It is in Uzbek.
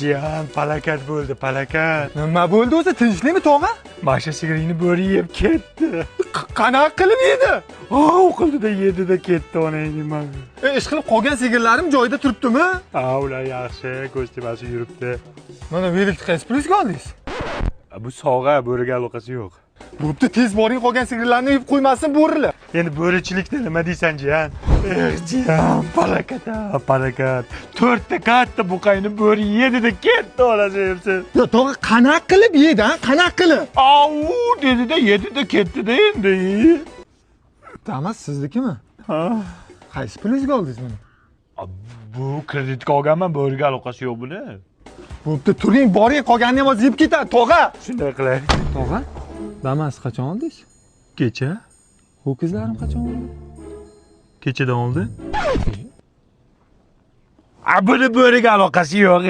Jiyan, palakat bo'ldi, palakat. Nima bo'ldi o'zi, tinchlikmi, tog'a? Masha sigiringni bo'ri yeb ketdi. Qanaqa qilib yedi? Ov qildida, yedida ketdi onangni man. Ish qilib qolgan sigirlarim joyida turibdimi? Ha, ular yaxshi, ko'z tepasi yuribdi. Mana velikni qaysi pulingizga oldingiz? Bu sovg'a, bo'riga aloqasi yo'q. Bo'pti, tez boring, qolgan sigirlarni yeb qo'ymasin bo'rilar. Endi bo'richilikda nima deysan, jiyan? Eh, jiyan, palakat, palakat. To'rtta katta buqayni bo'ri yedida ketdi, onasi yebsin. Yo, tog'a, qanaqa qilib yedi, ha? Qanaqa qilib? Au dedida, yedida ketdi-da endi. Damas siznikimi? Ha. Qaysi pulingizga oldingiz buni? Bu kreditga olganman, bo'riga aloqasi yo'q buni. Bo'pti, turing, boring, qolganini ham hozir yeb ketadi, tog'a. Shunday qilay. Tog'a, Damas qachon oldingiz? Kecha. Ho'kizlarim qachon oldi? Kechadan oldi. A, buni bo'riga aloqasi yo'q.